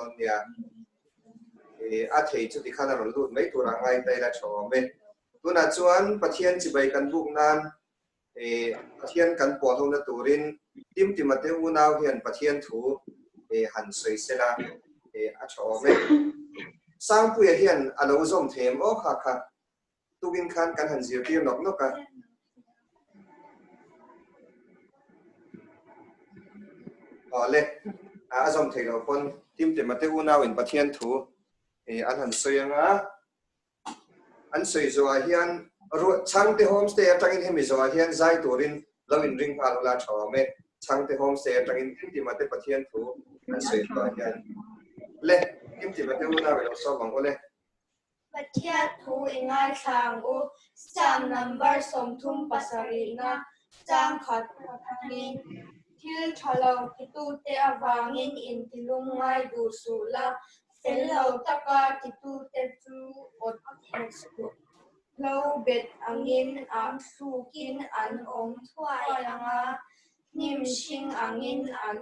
dawn nia. A thei chu tikhan a rawn lut mai turah ngai ta ila tha awm e. Tunah chuan Pathian chibai kan buk nan Pathian kan pawh hlona turin Timtima te unau hian Pathian thu han sawi sela a tha awm e. Sangpuia hian a lo zawm thei em aw kha kha. Tukin khan kan han zirtir nawk nawk a. Awle, a zawm thei lo pawn Timtima te unau in Pathian thu an han sawi anga an sawi zawhah hian Chhangte Homestay atangin hemi zawhah hian zai turin lo inring nghal ula tha awm e. Chhangte Homestay atangin Timtima te Pathian thu an sawi zawhah hian le Timtima te unau i lo sawm ang ule. Pathian thu i ngaithla ang u. Psalm number 37na chang khat atangin, Thil tha lo titute avangin intilung ngai duh suh la, fel lo taka titute chu awt hek suh. Hlo bet angin ah hlukin an awm thuai ang a, hnim hring angin an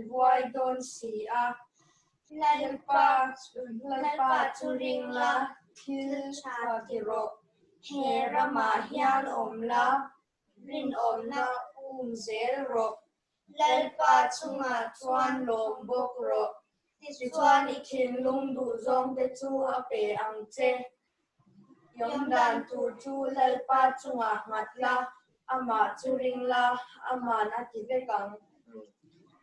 vuai dawn si a. Lalpa, Lalpa chu ring la, thil tha ti rawh. He ramah hian awm la, rinawmna um zel rawh. Lalpa chungah chuan lawm bawk rawh. Tichuan i thinlung duhzawngte chu a pe ang che. I awm dan tur chu Lalpa chungah nghat la, amah chu ring la, aman a ti vek ang.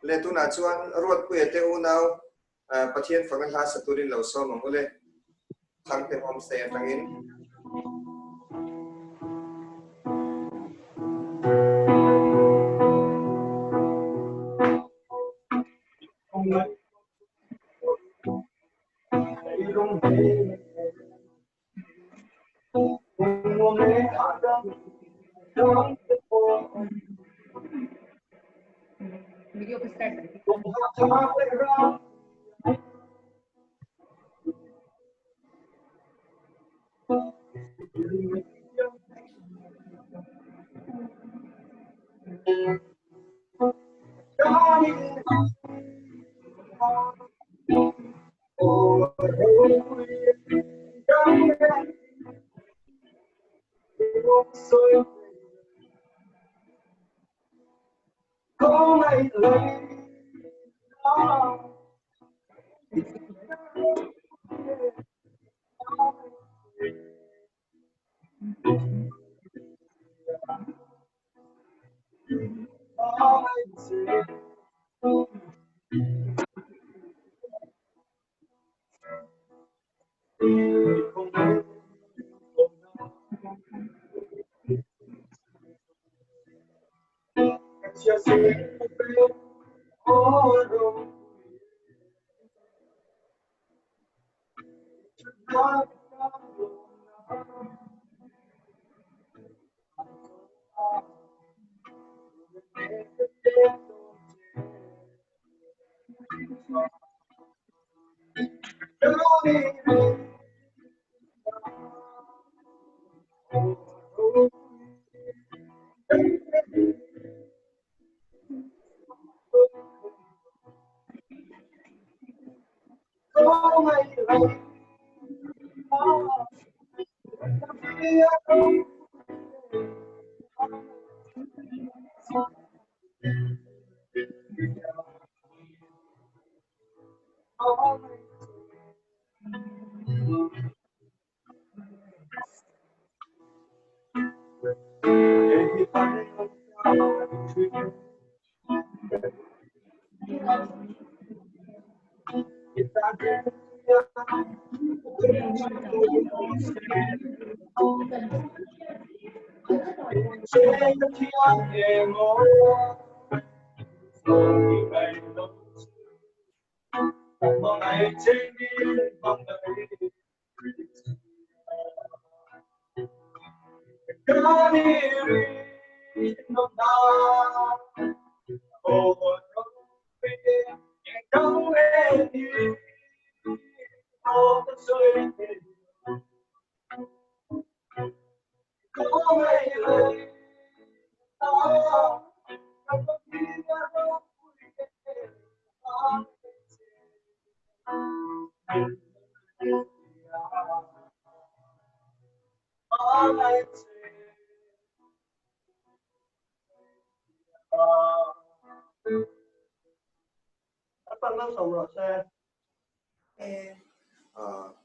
Le tunah chuan Ruatpuia te unau Pathian fakna hla sa turin lo sawm ang u le. Thangte Homestay atangin. Video ka start.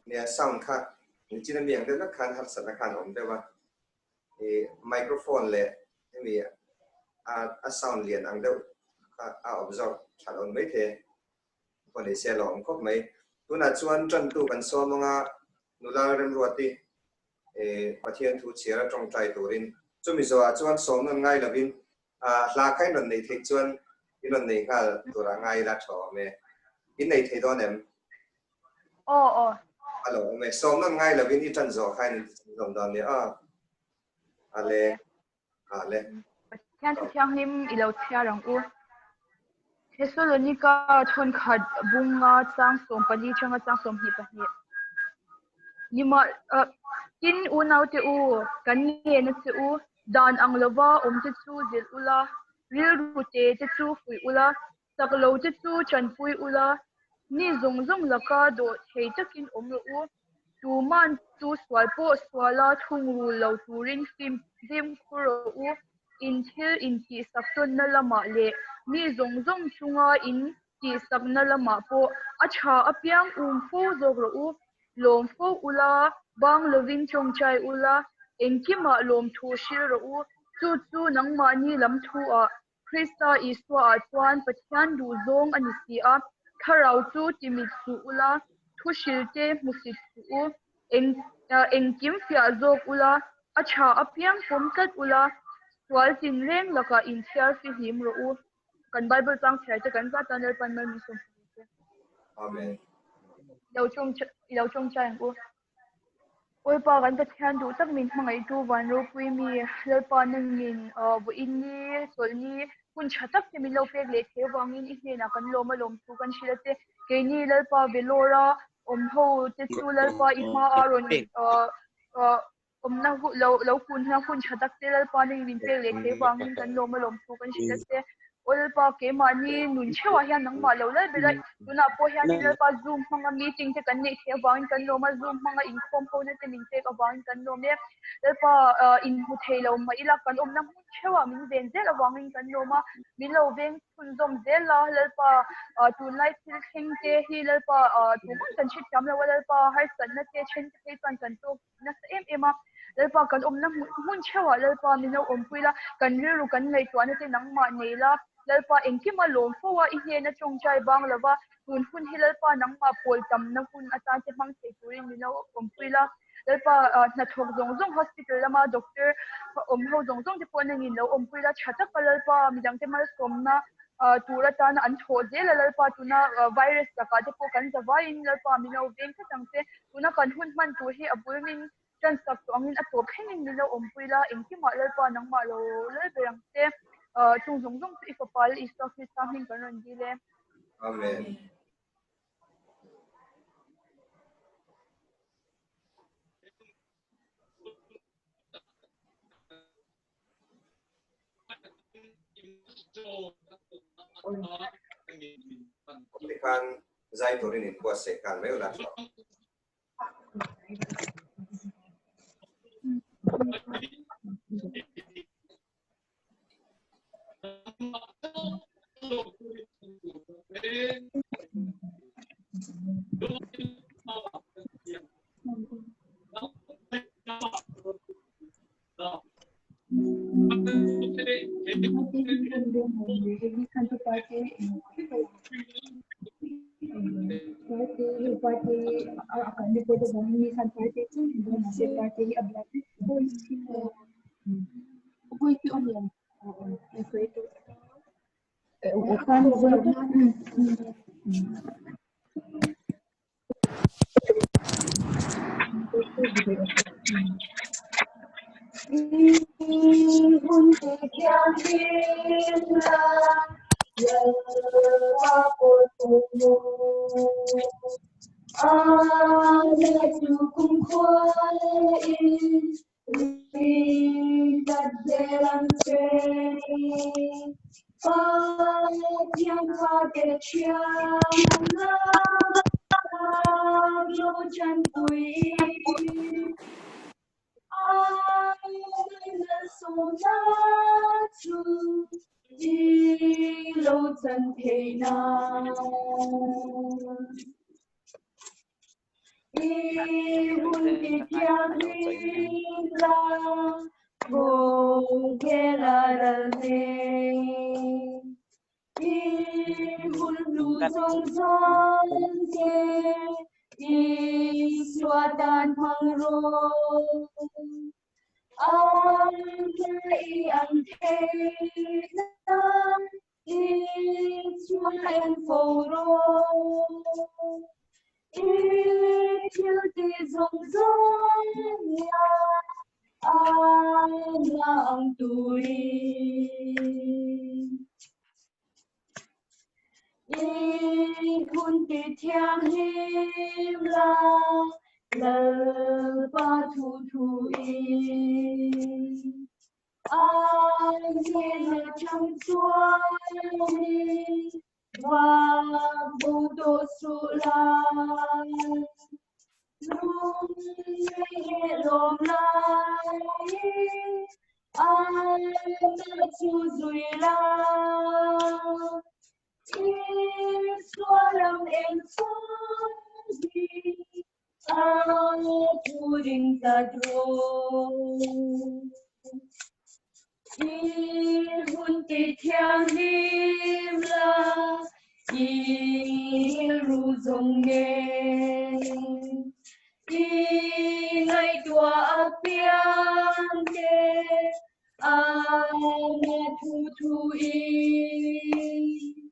Nia sound kha nichin ami ang deuh vek khan harsatna khan a awm deuh a, ih microphone leh hemi a sound lian ang deuh kha a observe tha lo ni maithei e. Pawh nei se a lo awm khawp mai. Tunah chuan tantu kan sawm anga nula remruati Pathian thu chhiar a tawngtai turin chumi zawhah chuan sawm nawn ngai lovin hla kha in rawn nei theih chuan in rawn nei nghal turah ngai ila tha awm e. In nei thei dawn em? Aw aw. A lo awm e. Sawm nawn ngai lovin i tan zawh kha in inti dawn nia. Ale. Ale. Pathian thu thianghlim i lo chhiar ang u. Thesalonika thawnkhat bunga chang 14 tanga chang 22. Nima tin unaute u kan ngen a che u dan ang lova awm te chu zilh ula rilru te te chu fuih ula chak lo te chu tanpui ula mi zawng zawng laka dawh thei takin awm rawh u. Tuman chu sual pawh suala thungrul lo turin fimkhur rawh u. In thil intihsak tawnna lamah leh mi zawng zawng chunga in tihsakna lamah pawh a tha apiang um fo zawk rawh u. Lawm fo ula, bang lovin tawngtai ula, engkimah lawmthu hrilh rawh u. Chu chu nangmahni lam thuah Krista Isuaah chuan Pathian duhzawng a ni si a, thlarau chu timit suh ula, thu hrilte hmusit suh u, eng engkim fiah zawk ula, a tha apiang pawm tlat ula, sual tinreng lakah inthiar fihlim rawh u. Kan Bible chang chhiar te kan zat a, Lalpan mal min sawm hlawm che. Amen. I lo tawng i lo tawngtai ang u. Awipa kan Pathian duh tak min hmangaihtu van ropui mi Lalpa nangin vawiin ni chawlhni hun tha tak te min lo pek leh thei avangin i hnenah kan lawm a lawm thu kan hrilh a che. Keini Lalpa Vellore-a awm ho te chu Lalpa i hmaah rawn awmna hun lo lo kunna hun tha tak te Lalpa nangin min pek leh thei avangin kan lawm a lawm thu kan hrilh a che. Aw Lalpa keimahni nun theuhah hian nangmah lo lal ber a, tunah pawh hianin Lalpa Zoom hmanga meeting te kan neih theih avangin kan lawm a, Zoom hmanga inkhawm hona te min pek avangin kan lawm e. Lalpa inhmu thei lo mah ila kan awmna hmun theuhah min ven zel avangin kan lawm a, min lo veng chhunzawm zel a, Lalpa tunlai thil thleng te hi Lalpa tumah kan hrethiam lo a, Lalpa harsatna te then te phei chuan kan tawk nasa em em a, Lalpa kan awmna hmun theuhah Lalpa min lo awmpui la, kan rilru kan ngaihtuahna te nangmah nei la, Lalpa engkima lawm fo a, i hnena tawngtai bang lova, tun hun hi Lalpa nangmah pawl tamna hun atan te hmang thei turin min lo awmpui la, Lalpa hnathawk zawng zawng hospital lama doctor awm ho zawng zawng te pawh nangin lo awmpui la, tha taka Lalpa midangte malsawmna tur atana an thawh zel a, Lalpa tuna virus lakah te pawh kan zavaiin Lalpa min lo veng tlat ang che. Tuna kan hun hman tur hi a bul min tan sak tawh angin a tawp thlengin min lo awmpui la, engkimah Lalpa nangmah lo lal ber ang che. Chung zawng zawng chu i Fapa Lal Isua Krista hming kan rawn dil e. Amen. Tikhan zai turin in buatsaih nghal mai ula tha. chanpui Malsawmna chu i lo chan thei nan. I hun ti thianghlim la, khawvel a ral mek. I hun hlu zawng zawng te Isua tan hmang rawh. Ang hla i ang thei nan Isua en fo rawh. I thil ti zawng zawng nia a ang turin. I hun ti thianghlim la, Lalpa thu thu in. A hnenah chang chuanin Vak bo tawh suh la, lung nei leh lawm laiin amah chu zui la. Isua ram eng chhung hi a thu ding tlat rawh. I hun ti thianghlim la, i rilru zawng nen. I ngaihtuah apiang te a na thu thu in.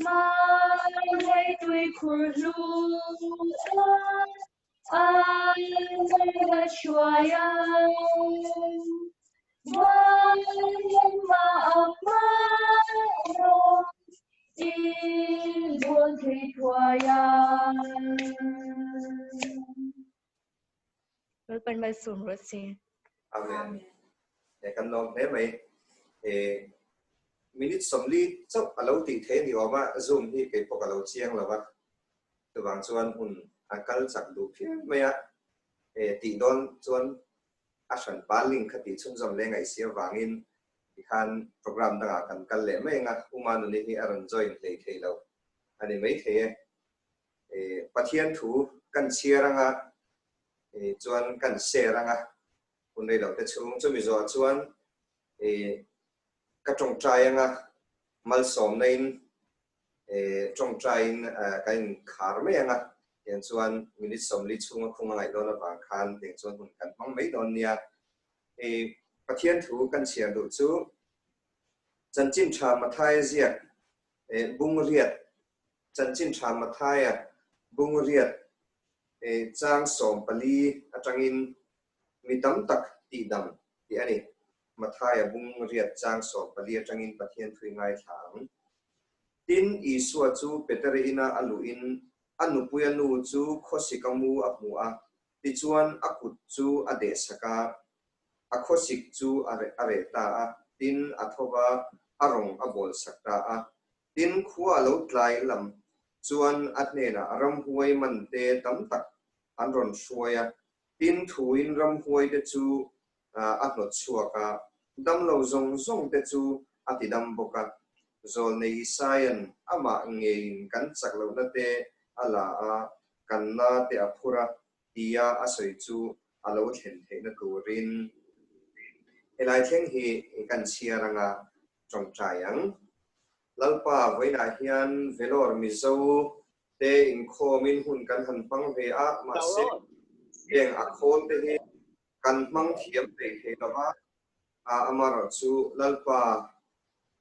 Hmangaih tui khur hlu a. Lalpan malsawm rawh se. Amen. E kan lawm hle mai. E minute 40 chauh a lo tih thei ni awm a Zoom hi kei pawh ka lo chiang lo va. Chuvang chuan hun a kal chak duh phian mai a, e tih dawn chuan a hran pa link kha tih chhunzawm leh ngaihsi avangin tikhan program dangah kan kal leh mai ang a, U Manuni hi a rawn join hlei thei lo a ni maithei e. E Pathian thu kan chhiar anga e chuan kan share anga hun rei lote chhung chumi zawhah chuan e ka tawngtai anga malsawmna in tawngtaiin kan inkhar mai ang a, tiang chuan minute 40 chhunga khung a ngaih dawn avang khan tiang chuan hun kan hmang mai dawn nia. Pathian thu kan chhiar duh chu Chanchin Tha Mathaia ziak Bungriat Chanchin Tha Mathaia Bungriat chang 14 atangin mi tam tak tihdam tih a ni. Mathaia bung riat chang 14 atangin Pathian thui ngaithla ang. Tin, Isua chu Petera ina a luhin a nupuia nu chu khawsik a mu a hmu a, tichuan a kut chu a dehsak a, a khawsik chu a reh ta a, tin, a tho va, a rawng a bawlsak ta a. Tin, khua a lo tlai lam chuan a hnenah ramhuai man te tam tak an rawn hruai a, tin, thuin ramhuai te chu a hnawt chhuak a, damlo zawng zawng te chu a ti dam bawk a. Zawlnei Isaia'n amah ngeiin kan chak lohna te a la a, kan na te a phur a tia a sawi chu a lo thlen theihna turin helai thleng hi kan chhiar anga tawngtai ang. Lalpa vawiinah hian Vellore Mizo te inkhawmin hun kan han hmang ve a, mahse heng a khawl te hi Kan hmang thiam thei thei lo va, amaherawhchu Lalpa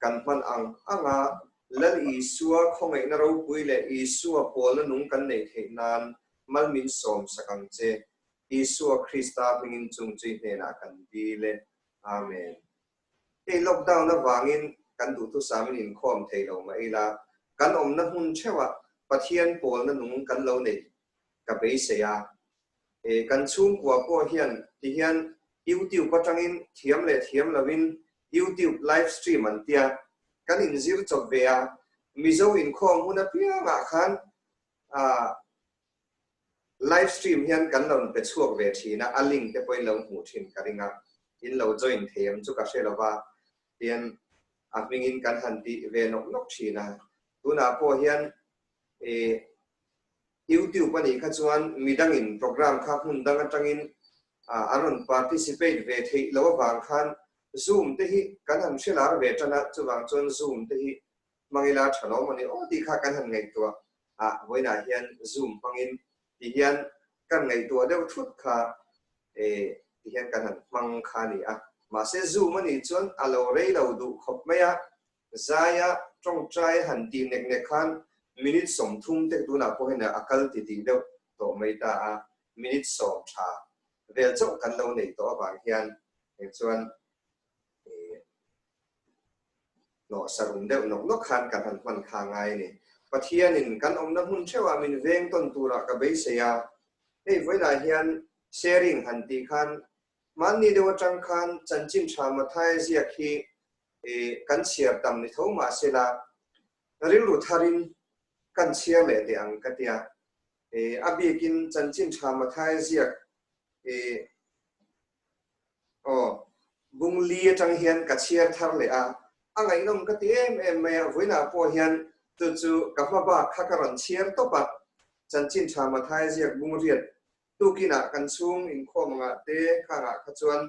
kan hman ang anga Lal Isua khawngaihna ropui leh Isua pawlna nung kan neih theih nan mal min sawm sak ang che. Isua Krista hmingin chung chui hnenah kan dil e. Amen. Hei lockdown avangin kan duhthusamin inkhawm thei lo mah ila, kan awmna hmun theuhah Pathian pawlna nung kan lo neih ka beisei a. Kan chhungkua pawh hian tihian YouTube atangin thiam leh thiam lovin YouTube live stream an tia kan inzir chawp ve a, Mizo inkhawm hun apiangah khan Live stream hian kan lo pe chhuak ve thin a, a link te pawh in lo hmuh thin ka ring a, in lo join thei em chu ka hre lo va, tian a hmingin kan han tih ve nawk nawk thin a. Tunah pawh hian ih YouTube a nih kha chuan midangin program kha hmun dang atangin an rawn participate ve theih loh avang khan Zoom te hi kan han hre lar ve tan a, chuvang chuan Zoom te hi hmang ila tha lo maw ni aw tih kha kan han ngaihtuah a, vawiinah hian Zoom hmangin ti hian kan ngaihtuah deuh thut kha ti hian kan han hmang kha a ni a. Mahse Zoom a nih chuan a lo rei lo duh khawp mai a, zaia tawngtai han tih nek nek khan minute 30 te tunah pawh hian a kal ti tih deuh tawh mai ta a, minute sawm tha vel chauh kan lo neih tawh avang hian eng chuan hnawh sarum deuh nawk nawk khan kan han hman kha ngai a ni. Pathianin kan awmna hmun theuhah min veng tawn turah ka beisei a, hei vawilah hian sharing han tih khan hmanni deuh atang khan chanchin tha Mathaia ziak hi kan chhiar tam ni tho mahsela rilru tharin kan chhiar leh teh ang ka tia. A bikin chanchin tha Mathaia ziak Aw, bung li atang hian ka chhiar thar leh a, a ngaihnawm ka ti em em mai a, vawiinah pawh hian chu chu ka hma bak kha ka rawn chhiar tawp a, chanchin tha Mathaia ziak bung riat tukinah kan chhung inkhawm angah te khangah kha chuan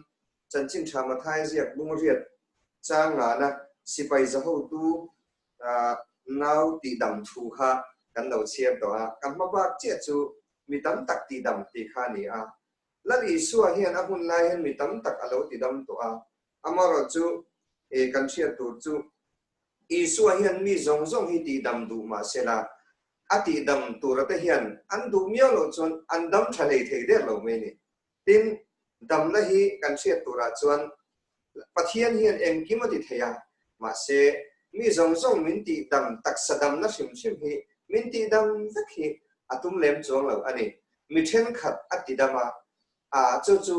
chanchin tha Mathaia ziak bung riat chang ngana sipai zahotu nau tihdam thu kha kan lo chhiar tawh a, ka hma bak chiah chu mi tam tak tihdam tih kha a ni a. Lal Isua hian a hun lai hian mi tam tak a lo ti dam tawh a, amaherawhchu e kan hriat tur chu Isua hian mi zawng zawng hi tih dam duh mah se la, a tih dam tura te hian an duh miau loh chuan an dam tha hlei thei der lo mai a ni. Tin, damna hi kan hriat turah chuan Pathian hian engkim a ti thei a, mahse mi zawng zawng min tih dam taksa damna hrim hrim hi min tih dam vek hi a tum lem chuang lo a ni. Mi thenkhat a ti dam a, a chu chu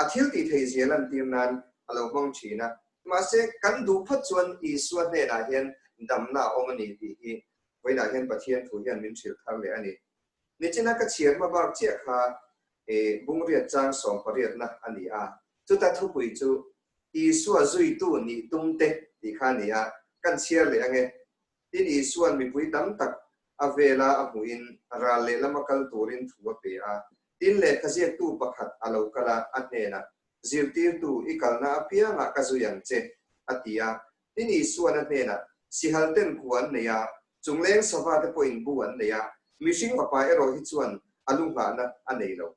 a thil tih thei zia lantir nan a lo hmang thin a. Mahse kan duh phawt chuan Isua hnenah hian damna a awm a ni tih hi vawiinah hian Pathian thu hian min hrilh thar leh a ni. Nichina ka chhiar hma bak chiah kha bungriat chang sawmpariatna a ni a, chuta thupui chu Isua zuitu nih tum te tih kha a ni a, kan chhiar leh ange. Tin Isua'n mipui tam tak a vela a hmuhin ral lehlama kal turin thu a pe a. Tin lehkha ziaktu pakhat a lo kal a, a hnenah, Zirtirtu, i kalna apiangah ka zui ang che, a ti a. Tin Isua'n a hnenah, Sihal ten ku an nei a, chungleng sava te pawhin bu an nei a, mihring fapa erawh hi chuan a lu nghahna a nei lo.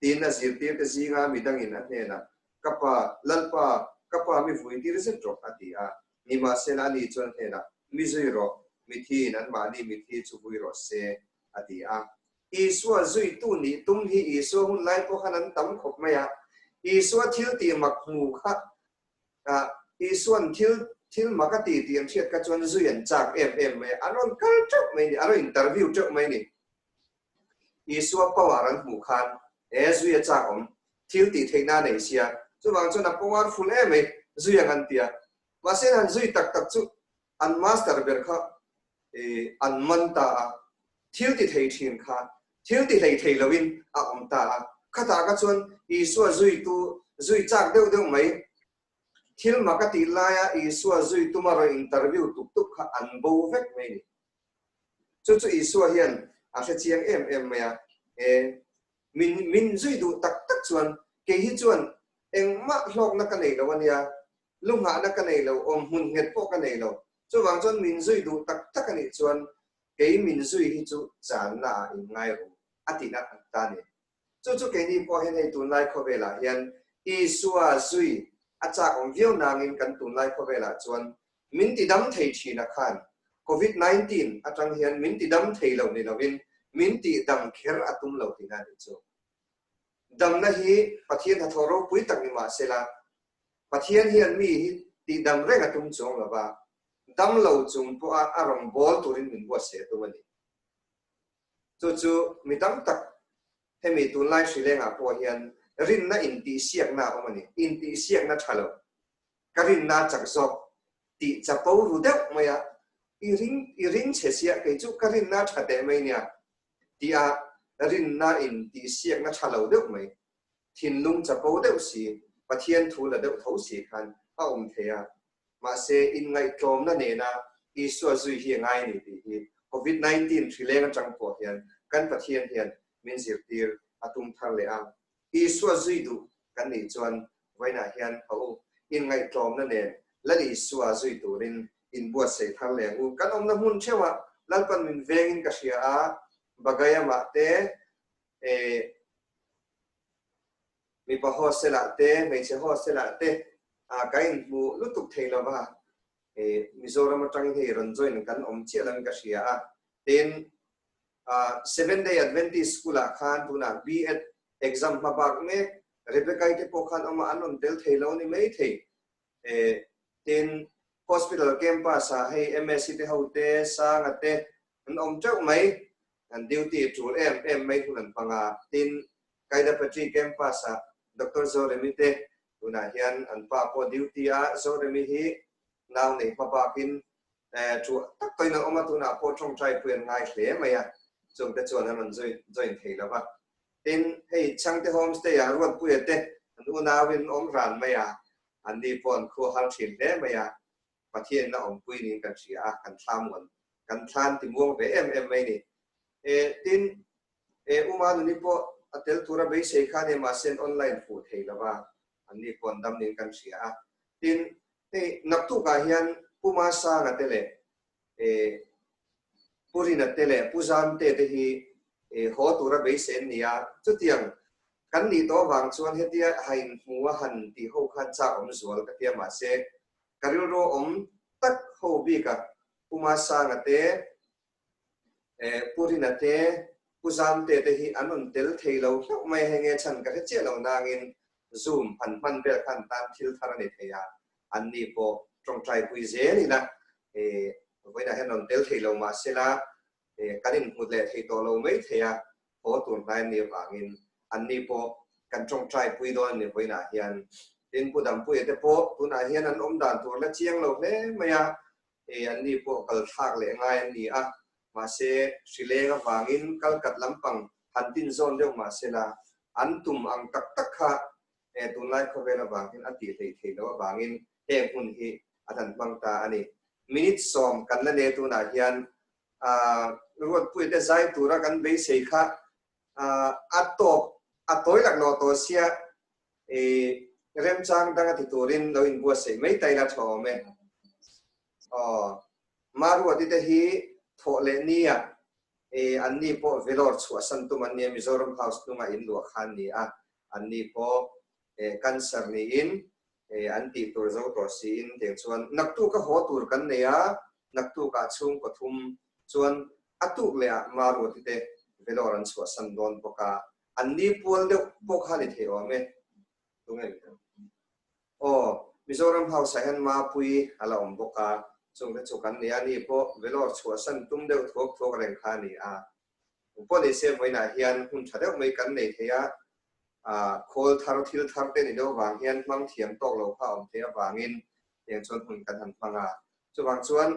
Tin a zirtirte zinga midangin a hnenah, Ka pa, Lalpa, ka pa mi vui tir zet rawh, a ti a. Nimahsela ani chuan a hnenah, Mi zui rawh, mithiin anmahni mithi chu vui rawh se, a ti a. Isua zuitu nih tum hi Isua hun lai pawh khan an tam khawp mai a. Isua thil tih mak hmu kha Isua'n thil thil mak a ti tih an hriat kha chuan zui an chak em em mai a, an rawn kal teuh mai a ni, an rawn interview teuh mai a ni. Isua power an hmuh khan he zui a chak awm, thil tih theihna a nei sia, chuvang chuan a powerful em mai, zui ang an ti a. Mahse an han zui tak tak chu an master ber kha an man ta a, thil ti thei thin kha thil ti hlei thei loin a awm ta a. Khatah kha chuan Isua zuitu zui chak deuh deuh mai, thil mak a tih laia Isua zui tuma rawn interview tuk tuk kha an bo vek mai a ni. Chu chu Isua hian a hre chiang em em mai a, e, min min zui duh tak tak chuan kei hi chuan engmah hlawkna ka nei lo a nia, lu nghahna ka nei lo, awm hmun nghet pawh ka nei lo. Chuvang chuan min zui duh tak tak a nih chuan kei min zui hi chu channa ah in ngai ru a tihna an ta ni. Chu chu keini pawh hian hei tunlai khawvelah hian Isua zui a chak awm viau nangin kan tunlai khawvelah chuan min ti dam thei thin a khan Covid 19 atang hian min ti dam thei lo ni lovin min tih dam kher a tum lo tihna a nih chu. Damna hi Pathian hnathawh ropui tak ni mahsela Pathian hian mi hi tihdam reng a tum chuang lo va, dam lo chung pawha a rawn bawl turin min buatsaih a tum a ni. Chu chu mi tam tak hemi tunlai hrilengah pawh hian rinna intihsiakna a awm a ni. Intihsiakna tha lo, ka rinna a chak zawk tih chapo ru deuh mai a, i ring i ring chhe sia kei chu ka rinna a tha teh mai nia tia. Rinna in tihsiakna tha lo deuh mai, thinlung chapo deuh si, Pathian thu la deuh tho si khan a awm thei a. Mahse, inngaihtlawmna nena Isua zui hi a ngai a ni tih hi Covid 19 hrileng atang pawh hian kan Pathian hian min zirtir a tum thar leh a. Isua zui duh kan nih chuan vawiinah hian a u inngaihtlawmna nen Lal Isua zui turin inbuatsaih thar leh ang u. Kan awmna hmun theuhah Lalpan min vengin ka hria a, Bagayamah te, mipa hostel-ah te, hmeichhe hostel-ah te ka inhmu lutuk thei lo va, Mizoram atangin hei rawn join kan awm chiah lovin ka hria a. Tin, Seventh Day Adventist School-ah khan tunah B.Ed exam hma bak mek Rebecca-i te pawh khan awm a, an rawn tel thei lo a ni maithei. Tin, Hospital campus-ah hei MSc te ho te, Sanga te an awm teuh mai. An duty tul em em mai hun an hmang a. Tin, Kaidapatri campus-ah Doctor Zoremi te tunah hian an pa pawh duty a, Zoremi hi nau nei hma bakin Chu tak tawhin an awm a, tunah pawh tawngtai pui an ngai hle mai a, chungte chuan an rawn join thei lo va. Tin, hei Chhangte Homestay ah Ruatpuia te an unauin an awm ran mai a, anni pawh an khua har thin hle mai a, Pathian a awmpui niin kan hria a, kan thla muan, kan thlan ti muang ve em em mai ni. Tin, Uma nuni pawh a tel tura beisei kha nia mahse an online fuh thei lo va, anni pawh an dam niin kan hria a. Tin, Hei naktukah hian Pu Masanga te leh Pu Rina te leh Pu Zamte te hi haw tura beisei an ni a, chutiang kan nih tawh avang chuan hetia ha inhmu a han tih ho khan chak awm zual ka tia mahse ka rilru awm tak ho bika Pu Masanga te Pu Rina te Pu Zamte te hi an rawn tel thei lo hlauh mai a, hei nge chhan ka hre chiah lo nangin Zoom han hman vel khan tan thil thar a ni thei a, anni pawh tawngtai pui zel ila vawiinah hian rawn tel thei lo mah sela kan inhmut leh thei tawh lo mai thei a, haw tur hnai an nih avangin anni pawh kan tawngtai pui dawn a ni vawiinah hian. Tin, Pu Dampuia te pawh tunah hian an awm dan tur la chiang lo hle mai a, anni pawh kal thlak leh ngai an ni a, mahse hrileng avangin kal kat lampang han tin zawn deuh mah sela an tum ang tak tak kha tunlai khawvel avangin a tih hleih theih loh avangin heng hun hi an han hmang ta a ni. Minute sawm kan la ne tunah hian Ruatpuia te zai tura kan beisei kha a tawp a tawi laklawh tawh sia remchang dang a ti turin lo inbuatsaih mai ta ila tha awm e. Aw, Maruati te hi thawh leh nia anni pawh Vellore chhuahsan tum an nia, Mizoram House hnunga in luah kha an ni a, anni pawh cancer niin an tih tur zo tawh siin tiang chuan naktuk a haw tur kan nei a, naktukah chhungkaw thum chuan a tuk leh ah Maruati te Vellore an chhuahsan dawn bawk a, anni pual deuh pawh kha ni thei awm e. Tunge ni ang? Aw, Mizoram House ah hian Mapui a la awm bawk a, chungte chu kan ni a, ni pawh Vellore chhuahsan tum deuh thuak thuak reng kha a ni a. Pawh ni se vawiinah hian hun tha deuh mai kan nei thei a, khawl thar thil thar te ni deuh avang hian hmang thiam tawk lo kha a awm theih avangin heng chuan hun kan han hmang a. Chuvang chuan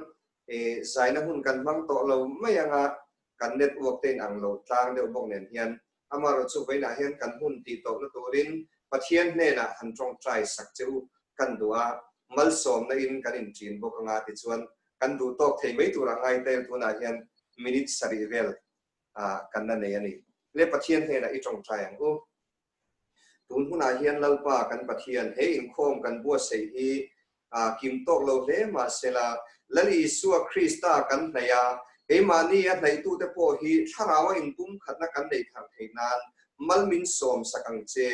zaina hun kan hmang tawh lo mai anga kan network te inang lo tlang deuh bawk nen hian Amaherawhchu vawiinah hian kan hun tih tawpna turin Pathian hnenah han tawngtai sak che u kan duh a, malsawmna in kan inṭin bawk anga tichuan kan duh tawk thei mai turah ngai tel tunah hian minute sarih vel kan la nei a ni. Le Pathian hnenah i tawngtai ang u. Tun hunah hian Lalpa kan Pathian he inkhawm kan buatsaih hi kim tawk lo hle mah sela, Lal Isua Krista kan hnaih a, keimahni a hnaihtute pawh hi thlaraua inpumkhatna kan neih thar theih nan mal min sawm sak ang che.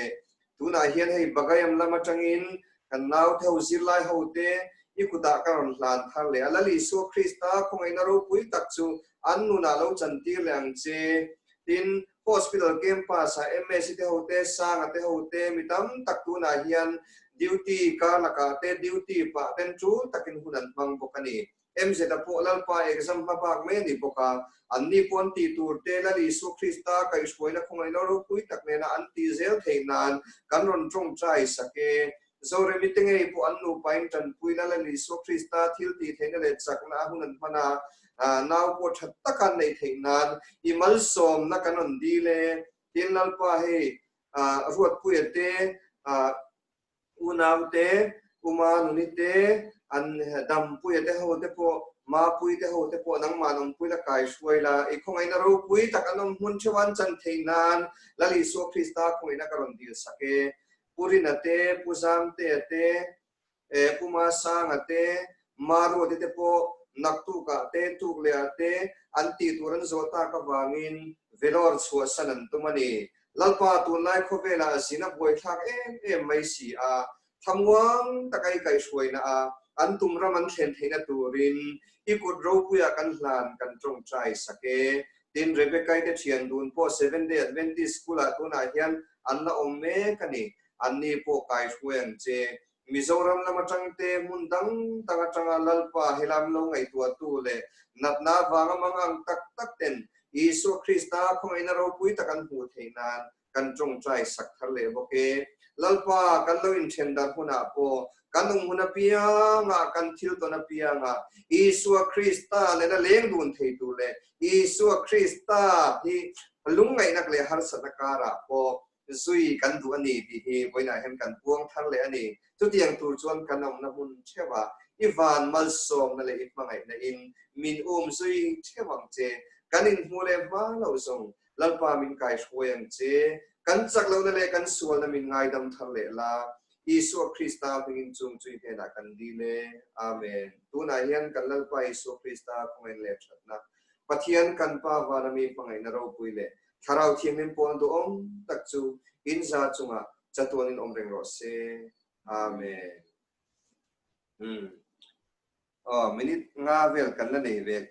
Tunah hian hei Bagayam lam atangin kan naute ho zirlai hote i kutah ka rawn hlan thar leh a, Lal Isua Krista khawngaihna ropui tak chu an nunah lo chantir leh ang che. Tin, Hospital campus-ah MSc te ho te, Sanga te ho te, mi tam tak tunah hian duty kar lakah te duty pah ten tul takin hun an hmang bawk a ni. MZ-a pawh Lalpa exam hma bak mai a ni bawk a, anni pawh an tih tur te Lal Isua Krista kaihhruaina khawngaihna ropui tak nena an tih zel theih nan kan rawn tawngtai sak e. Zoremi te ngei pawh an nupain tanpuina Lal Isua Krista thil tih theihna leh chakna a hun an hman a. Nau pawh tha taka an neih theih nan i malsawmna kan rawn dil e. Tin Lalpa hei Ruatpuia te, unau te, Uma Nuni te, an Dampuia te ho te pawh, Mapuii te ho te pawh nangmah an awmpui la kai hruai la, i khawngaihna ropui tak an awm hmun theuh an chan theih nan Lal Isua Krista khawngaihna ka rawn dil sak e. Pu Rina te, Pu Zamtea te, Pu Masanga te, Maruati te pawh naktukah te, tuklehah te an tih tur an zawh tak avangin Vellore chhuahsan an tum a ni. Lalpa tunlai khawvelah zin a buaithlak em em mai si a, thlamuang taka i kaihhruaina a an tum ram an thlen theihna turin i kut ropuiah kan hlan kan tawngtai sak e. Tin, Rebecca-i te thian dun pawh Seventh Day Adventist School-ah tunah hian an la awm mek a ni. Anni pawh kaihruai ang che. Mizoram lam atang te, hmun dang dang atanga Lalpa helam lo ngaihtuahtu leh natna avanga mangang tak tak ten Isua Krista khawngaihna ropui tak an hmuh theih nan kan tawngtai sak thar leh bawk e. Lalpa, kan lo inthen darh hunah pawh kan awm hun apiangah, kan thil tawn apiangah Isua Krista nena leng dun thei tur leh Isua Krista hi lungngaihnak leh harsatna karah pawh zui kan duh a ni tih hi vawiinah hian kan puang thar leh a ni. Chutiang tur chuan kan awmna hmun theuhah i van malsawmna leh i hmangaihna in min um zui theuh ang che. Kan inhmuh leh hma loh zawng Lalpa min kaihruai ang che. Kan chak lohna leh kan sualna min ngaidam thar leh la. Isua Krista hmingin chung chu i hnenah kan dil e. Amen. Tunah hian kan Lalpa Isua Krista khawngaihna leh thatna, Pathian kan Pa vana mi hmangaihna ropui leh Thlarau Thianghlim pawn duhawm tak chu in za chungah chatuanin awm reng rawh se. Amen. Umm. Aw, minute nga vel kan la nei ve.